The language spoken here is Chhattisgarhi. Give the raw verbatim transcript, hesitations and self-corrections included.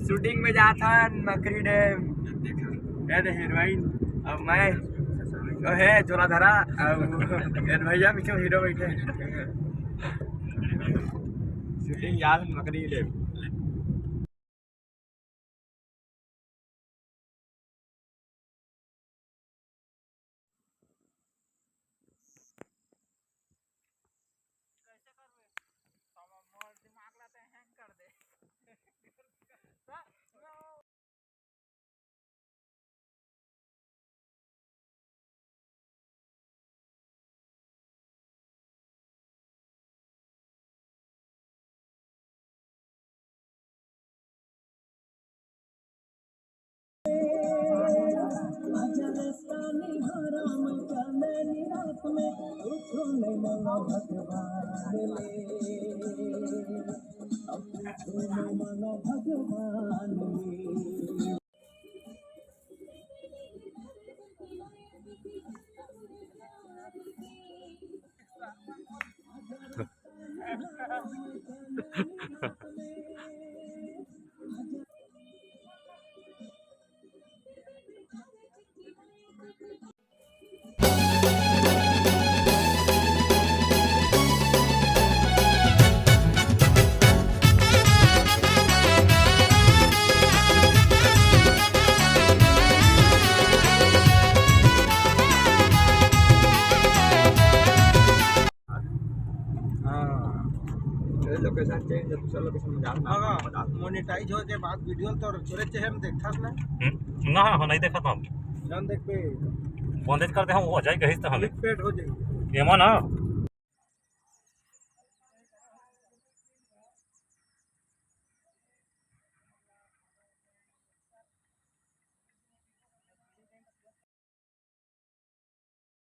शूटिंग में जात हन मकरी डैम। ये दे हीरोइन, अब मैं, ओ हे जोला धरा, अब ये भैया पीछे हीरो बैठे। शूटिंग जात हन मकरी डैम। कैसे करबे? साला मोर दिमाग ला ते हैंग कर दे। हाँ, ये location change है, दूसरा location में जाना हाँ, बता दो। Monetize हो के बाद video तो तोरे चेहरे में देखथस ना? हम्म, ना, हाँ, नहीं देखा था हम। जान देख पे। बंदेज कर दे हम, हो जाए कहीं तो हम। Clickbait हो जाए। एमा ना,